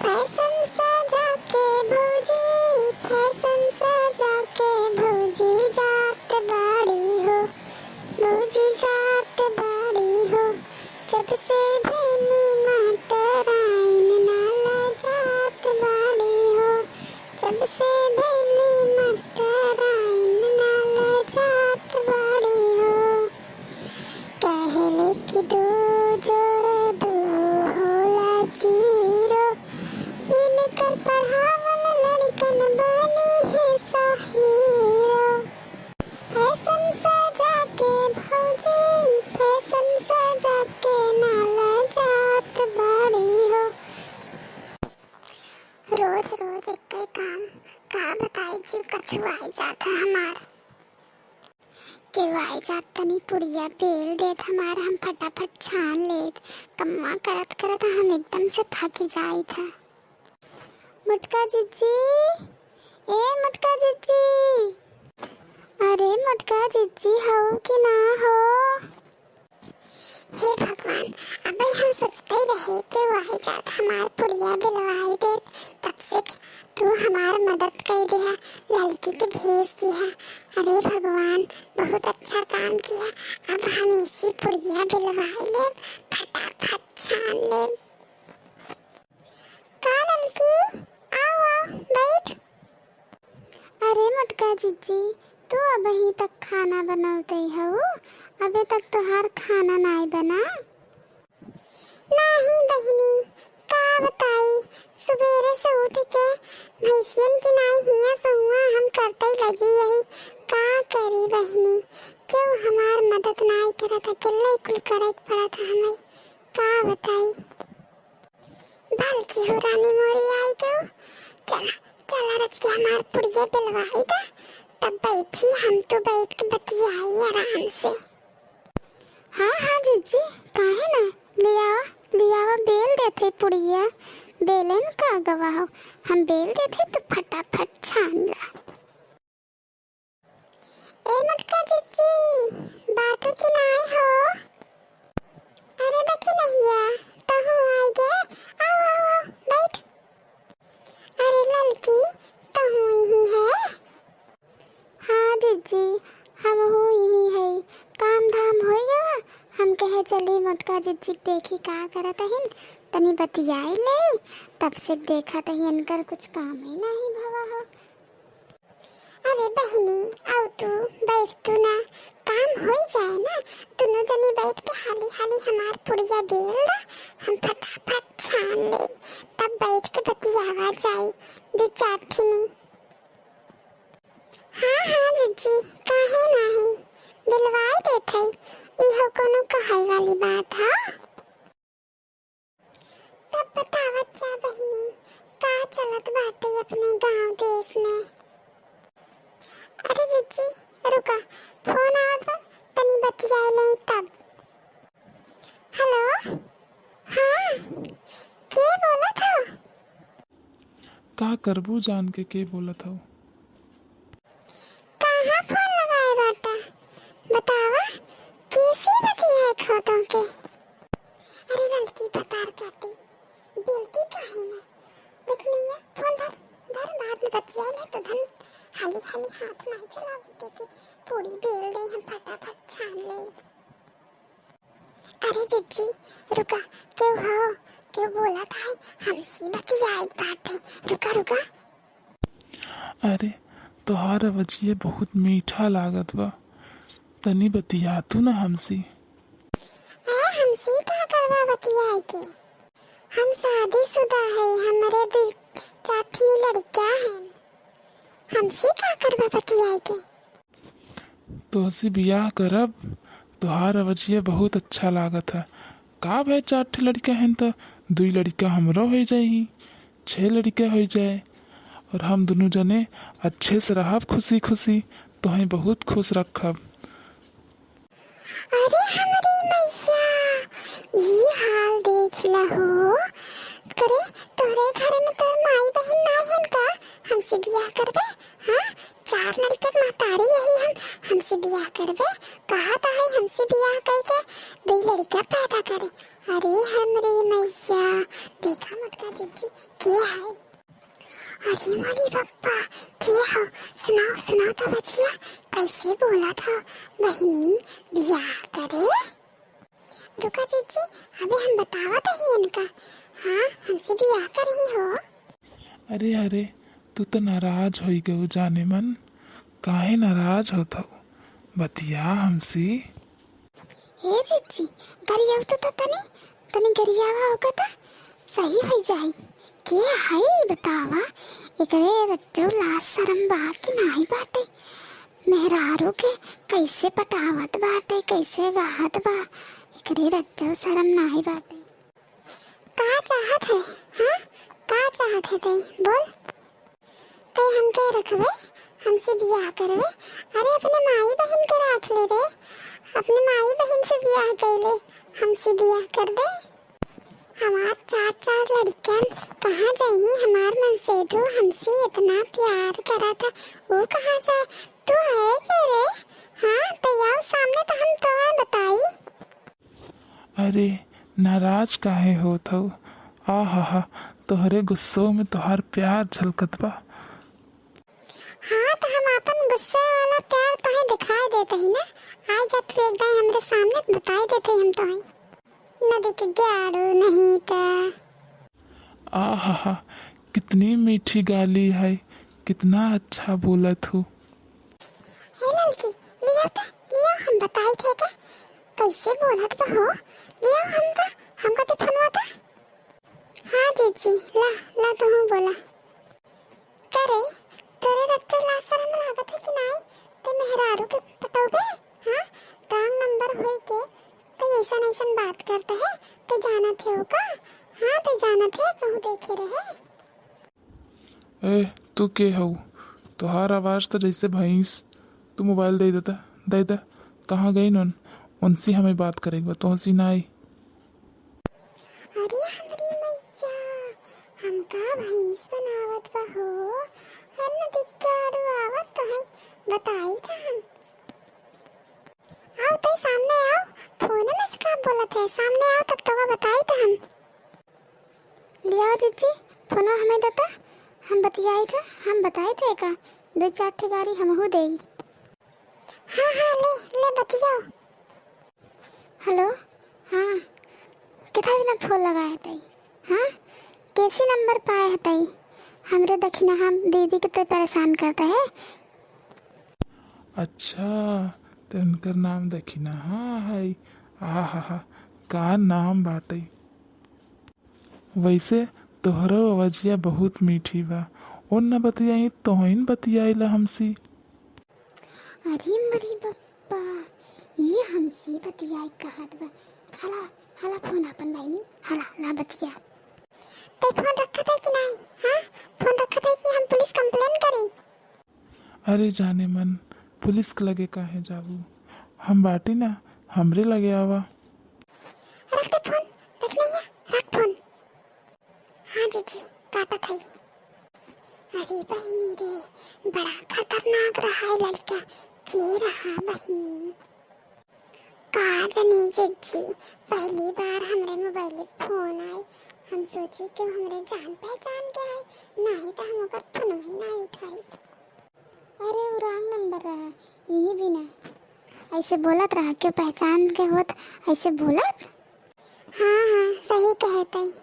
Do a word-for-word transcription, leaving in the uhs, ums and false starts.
फैशन सजा के भौजी, फैशन सजा के भौजी जात बाड़ी हो, भौजी जात बाड़ी हो। जब से भैनी मास्टराइन ना लजात बाड़ी हो, जब से भैनी मास्टराइन ना लजात बाड़ी हो। कहले कि दो जोड़ दो होला जीरो, इनकर पढ़ावल लड़कन बनी है हीरो। फैशन सजा के भौजी, फैशन सजा के ना लजात बाड़ी हो। रोज रोज एक्कै काम, का बताई, जीव कछुआई जात है हमार। केहू आई जात तनी पुड़िया बेल देत हमार, हम फटाफट छान लेत। कम्मा करत करत हम एकदम से थक जाइत है। मोटका जिज्जी, ए मोटका जिज्जी, अरे मोटका जिज्जी, हऊ कि ना हो? हे भगवान, अबे हम सोचते रहे कि वही जात हमार पुड़िया बिलवाई देत, तब से तू हमार मदद कई दिहा, ललकी के भेज दिहा। अरे भगवान, बहुत अच्छा काम किहा। अब हम इसी पुड़िया बिलवाई लेब, फटाफट छान लेब। का ललकी, आओ, आओ, बैठ। अरे मोटका जिज्जी, तू अबहीं तक खाना बनौते हऊ, अबे तक तोहार खाना नाई बना? नाही बहिनी, का बताई, सुबेरे से उठ के भैंसियन की नाई हियां से हुआं हम करते लगी यही। का करी बहिनी, क्यों हमार मदद नाई करत, अकेले कुल करे के पड़त हमें। का बताई? भलकी हो रानी मोरी आई क्यों? चला, चला रच के हमार पुड़िया बिलवाई दा, तब बैठी हम तो बैठ के बतियाई आराम से। हाँ, हाँ जिज्जी, काहे ना? लियावा, लियावा, बेल देथे पुड़िया। बेले में का गवा हो, हम बेल देथे तो फटाफट छान ला। ए मोटका जिज्जी, बाटू कि नाय हो? अरे देखी नहिया, तहू आई गे। आओ, आओ, आओ, बैठ। अरे ललकी, तहू यही है? हाँ जिज्जी, हमहू यही है। काम धाम होई गवा, हम कहे चली मोटका जिज्जी देखी का करत हिन, तनी बतियाई ले। तब से देखत ही इनकर कुछ काम ही नहीं भवा हो। अरे बहिनी, आउ तू बैठ तू ना, काम होई जाए ना, दुनो जनी बैठ के हाली हाली हमार पुड़िया बेल दा, हम फटाफट छान ले, तब बैठ के बतियावा जाई दू चार ठिनी। हाँ, हाँ जिज्जी, काहे नाही, बिलवाई देत हई, इहो कोनो कहाई वाली बात है। तब बतावत जा बहिनी, का चलत बाटे अपने गांव देश में? अरे जिज्जी, रुका, फोन आवत बा, तनी बतियाए लेई तब। हेलो, हाँ, के बोलत हो? का करबू जान के, के बोलत हो? कहाँ फोन लगाए बाटा? बतावा, केसे बतियाए खो तोहके? अरे ललकी भतार काटी, बेलती काहे ना? देख नैया, फोन धर, धर, बाद में बतियाए ले तो धन हाली हाली हाथ नाई चलावे के, के पूरी बेल दे, हम फटाफट छान ले। अरे जिज्जी, रुका, केहू हो, केहू बोलत है, हमसे बतियाए बाटे, रुका, रुका। अरे, तोहार आवाजिया बहुत मीठा लागत बा, तनी बतिया तू ना हमसे। ए, हमसे का करबा बतियाए के? हम शादीशुदा है, हमरे दू चार ठिनी लड़का हैं, हमसे का करबा बतियाए के? तोहसे बियाह करब, तोहार आवाजिया बहुत अच्छा लागत है। का भए, चार ठे लड़का हैं त दुई लड़का हमरो होइ जाई, छह लड़का होइ जाए, और हम दुनू जने अच्छे से रहब खुशी खुशी, तोहें बहुत खुश रखब। अरे हमरी मैया, ई हाल देख लहो। करे, तोहरे घरे में तोर माई बहिन नाई हन का? हमसे बियाह करबे? हाँ, चार लड़के के महतारी यही हम, हमसे बियाह करबे? कहा तो है हमसे बियाह करके दो लड़का पैदा करे। अरे हमरी मैया, देखा मोटका जिज्जी, के अरे बप्पा, के हो? सुनाओ, सुनाओ तो बचिया, कैसे बोलत हो बहिनी, बियाह करे? रुका जीजी, अबे हम बतावत ही इनका। हाँ, हमसे बियाह करही हो। अरे, अरे, तू तो नाराज होई गऊ जाने मन, काहे नाराज होत हो? बतिया हमसे। हे जीजी, गरियाव तो था तनी, तनी गरियावा होगा था, सही हो जाई। के हई बतावा, एकरे रज्जो लाज शरम बा कि नाही बाटे? मेहरारू के कैसे पटावत बाटे, कैसे गाहत बा, एकरे रज्जो शरम नाही बाटे। का चाहत है, हाँ? का चाहत है तई? बोल। तई हमके रखबे, हमसे बियाह करबे? अरे अपने माई बहिन के राख ले रे, अपने माई बहिन से बियाह कर ले, हमसे बियाह कर दे। हमार चार चार लड़कन कहाँ जाई, हमार मनसेधु हमसे इतना प्यार करा था, वो कहाँ जाए? तू है के रे? हाँ, तई आओ सामने तो हम तो बताई। अरे, नाराज काहे होत हऊ? आहाहा, तोहरे गुस्सो में तोहार प्यार झलकत बा। हाँ, तो हम आपन गुस्से वाला प्यार तोहे दिखाई देत ही ना। आ जा तू एक दाई हमरे सामने, बताई देत ही हम तोहे। नदी के गाड़ू नहीं त। आहाहा, कितनी मीठी गाली है, कितना अच्छा बोलत हो। हे ललकी, लिया त, लिया, हम बताई थे का, कैसे बोलत बा हो, लिया हम त, हमका दे फोनवा त। हाँ जीजी, ला, ला तुहूँ बोला। करे, तोरे रच्चा लाज शरम लागत है कि नाई? ते मेहरारू के पटौबे? हाँ, wrong number होई के ते ऐसन ऐसन बात करता है, ते जानत है का? हाँ, ते जानत है, कहूँ देखे रहे। ए, तू के हऊ? तोहार आवाज तो जैसे भैंस। तू मोबाइल दे देता, दे दे। कहाँ गई नन? उनसे हमें बात करेक बा, तोहसी नाई। अरे हमरी मैया, हमका भैंस बनावत बा हो। अन्न दिक्कारू आवत तो है, बताई था हम। आओ तई सामने आओ, फोन में से का बोलत है, सामने आओ तब तो बताई था हम। लियाओ जीजी, फोनो हमें देता, हम बतियाई था, हम बताई थे का, दो चार ठे गारी हमहू देई। हाँ, हाँ, ले, ले बतियाओ। हेलो, हाँ, कितना बिना फोन लगाए हतई? हाँ, कैसी नंबर पाए हतई? हमरे दखिनहा दीदी के तो परेशान करता है। अच्छा, तो उनकर नाम दखिनहा है। आहा हा, का नाम बाटे। वैसे तोहरो आवाजिया बहुत मीठी बा। ओन न बतियाई, तोहिन बतियाइला हमसी। अरे मरी बप्पा, ये हमसे बतियाई कहत बा। हला, हला फोन अपन बहिनी, हला, ला बतिया। ते फोन रखत है कि नहीं? हाँ? फोन रखत है कि हम पुलिस complain करी? अरे जाने मन, पुलिस के लगे काहे जाबू? हम बाटी ना, हमरे लगे आवा। रख दे फोन, रख नहीं है, रख फोन। हाँ जीजी, काटत है। अरे बहिनी रे, बड़ा खतरनाक रहा है लड़का। के रहा बहिनी? का जनी जीजी, पहली बार हमरे मोबाइल फोन आई, हम सोची कि हमरे जान पहचान के आई, नहीं तो हम ओकर फोन ही नहीं उठाई। अरे, उ wrong number रहा, यही बिना। ऐसे बोलत रहा, क्यों पहचान के होत, ऐसे बोलत? हाँ, हाँ, सही कहे तई।